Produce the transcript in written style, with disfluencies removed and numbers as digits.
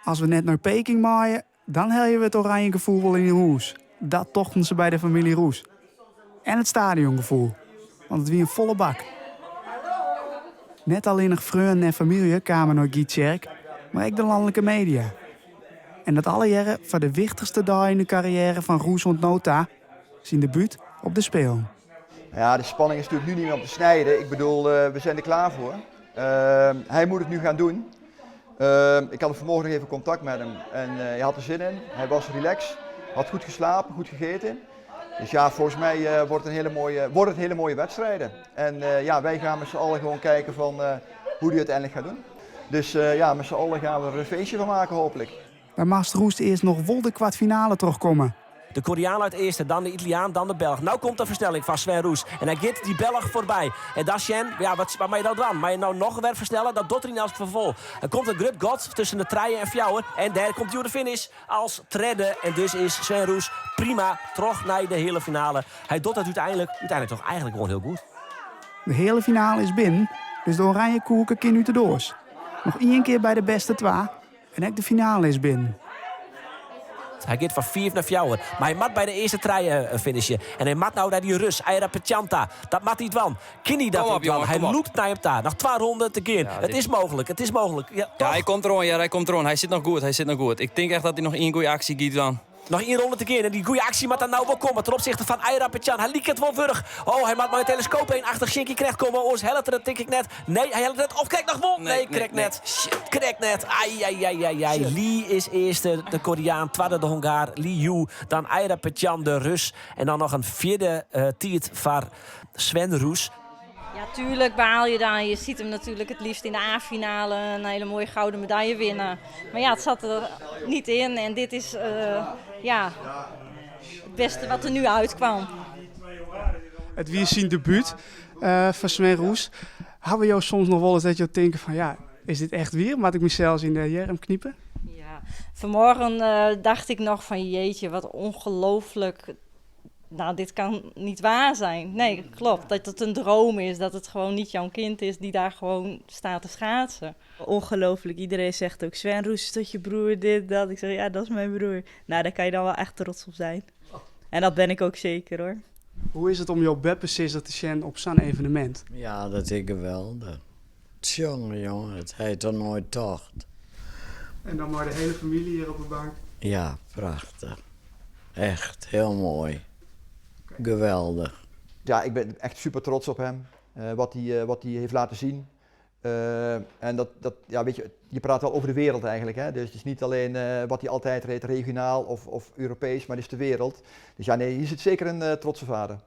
As we net nei Peking meie, dan helje we it oranje gefoel wol yn hûs. Dat tochten se by de famylje Roes. En it stadiongefoel, want it wie in folle bak. Net allinnich freonen en famylje kamen nei Gytsjerk, mar ek de lanlike media. En dat allegearre foar de wichtichste dei yn de karriêre fan Roes oant no ta, syn debút op de Spelen. Ja, de spanning is natuurlijk nu niet meer om te snijden. Ik bedoel, uh, we zijn er klaar voor. Uh, hij moet het nu gaan doen. Uh, ik had vanmorgen nog even contact met hem en uh, hij had er zin in. Hij was relaxed, had goed geslapen, goed gegeten. Dus ja, volgens mij wordt, het een hele mooie, wordt het hele mooie wedstrijden. En ja, wij gaan met z'n allen gewoon kijken van hoe hij uiteindelijk gaat doen. Dus ja, met z'n allen gaan we er een feestje van maken hopelijk. Dan moast Roest earst noch wol de kwartfinale terugkomme. De Koreaan uit eerste, dan de Italiaan, dan de Belg. No komt de fersnelling fan Sven Roes. En hy giet dy Belg foarby. En dan sjen, ja, wat, wat moatte je no dwaan? Moatte je no noch wer fersnelle? Dat docht er yn elts gefal. Der komt in grut gat tusken de trije en fjouwer. En dêr komt hy oer de finish as tredde. En dus is Sven Roes prima troch nei de heale finale. Hy docht it úteinlik, úteinlik toch eigentlik gewoan hiel goed. De heale finale is binnen, dus de oranje koeke kin út de doas. Noch ien kear by de bêste twa en ek de finale is binnen. Hy giet fan 5 nei 4. Mar hy moat by de earste trije finishe. En hy moat no nei dy Rus, Airapetian ta. Dat moat hy dwaan. Kin hy dat Kom op, dwaan? jongen, Hy kom op. lûkt nei him ta. Noch twa ronden te gean. Ja, it dit- is mooglik, it is mooglik. Ja, Ja, toch? hy komt deroan, ja, hy komt deroan. Hy sit noch goed, hy sit noch goed. Ik tink echt dat hy noch ien goede aksje giet dwaan. Noch ien ronde te gean. En dy goede aksje moat dan no wol komme. Ten opsichte fan Airapetian. Hy liket wol wurch. Oh, hy moat mei in teleskoop heen achter Sjinkie Knegt komme. Oars hellet er it tink ik net. Nee, hy hellet it net. Of krekt noch wol. Nee, Nee, krekt nee, net. Shit, krekt net. Ai, ai, ai, ai, ai. Lee is earste, de Koreaan. Twadde de Hongaar, Lee Yu. Dan Airapetian, de Rus. En dan noch in fjirde tiid foar Sven Roes. Ja, tuurlijk baal je dan. Je ziet hem natuurlijk het liefst in de A-finale een hele mooie gouden medaille winnen. Maar ja, het zat er niet in. En dit is ja, het beste wat er nu uitkwam. It wie syn debút fan Sven Roes. Hawwe jo soms noch wolris dat jo tinke fan ja, is dit echt wier? Moat ik mysels yn de earm knipe? Ja, vanmorgen dacht ik nog van jeetje, wat ongelooflijk. Nou, dit kan niet waar zijn. Nee, klopt. Dat het een droom is. Dat het gewoon niet jouw kind is die daar gewoon staat te schaatsen. Ongelooflijk. Iedereen zegt ook, Sven Roes, is dat je broer, dit, dat. Ik zeg, ja, dat is mijn broer. Nou, daar kan je dan wel echt trots op zijn. En dat ben ik ook zeker, hoor. Hoe is it om jo beppesizzer te sjen op sa'n evenemint? Ja, dat is geweldich. Tsjonge, jonge, dat ha je toch noait tocht. En dan mei de hiele famylje hjir op de bank. Ja, prachtich. Echt hiel moai. Geweldich. Ja, ik ben echt super trots op hem. Wat hij heeft laten zien. En dat, ja, weet je, je praat wel over de wereld eigenlijk. Hè? Dus het is niet alleen wat hij altijd reed, regionaal of Europees, maar het is de wereld. Dus ja, nee, hier zit zeker een trotse vader.